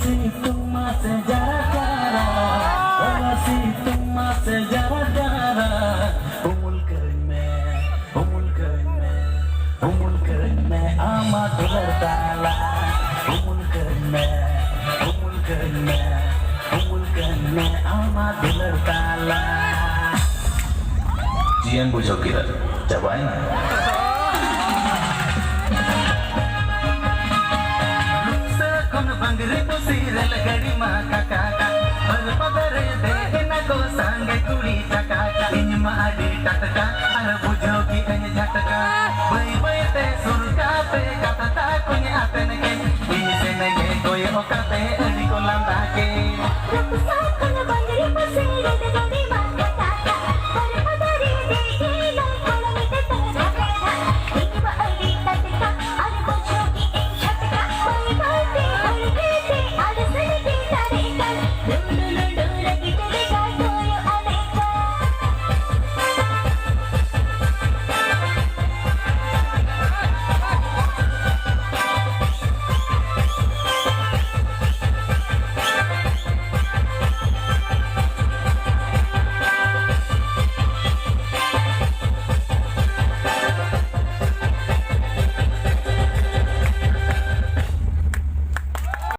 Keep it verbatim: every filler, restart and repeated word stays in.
ᱥᱤᱛᱩᱝ ᱢᱟᱥᱮ ᱡᱟᱨᱟ ᱡᱟᱨᱟ, ᱥᱤᱛᱩᱝ ᱢᱟᱥᱮ ᱡᱟᱨᱟ ᱡᱟᱨᱟ, ᱩᱢᱩᱞ ᱠᱟᱹᱧ ᱢᱮ, ᱩᱢᱩᱞ ᱠᱟᱹᱧ ᱢᱮ, ᱩᱢᱩᱞ ᱠᱟᱹᱧ ᱢᱮ, ᱟᱢᱟᱜ ᱫᱩᱞᱟᱹᱲ ᱛᱟᱞᱟ᱾ ᱩᱢᱩᱞ ᱠᱟᱹᱧ ᱢᱮ, ᱩᱢᱩᱞ ᱠᱟᱹᱧ ᱢᱮ, ᱩᱢᱩᱞ ᱠᱟᱹᱧ ᱢᱮ, ᱟᱢᱟᱜ ᱫᱩᱞᱟᱹᱲ ᱛᱟᱞᱟ᱾ ᱪᱮᱫ ᱮᱢ ᱵᱩᱡᱷᱟᱹᱣ ᱠᱮᱫᱟ? ᱪᱟᱵᱟᱭᱮᱱᱟ? ᱨᱩᱠᱥᱟ ᱠᱷᱚᱱ ᱵᱟᱝᱨᱤ ᱯᱩᱥᱤ ᱨᱮᱞ ᱜᱟᱹᱰᱤ ᱢᱟ ᱠᱟᱠᱟ ᱠᱟ, ᱵᱟᱨ ᱯᱟᱫᱟ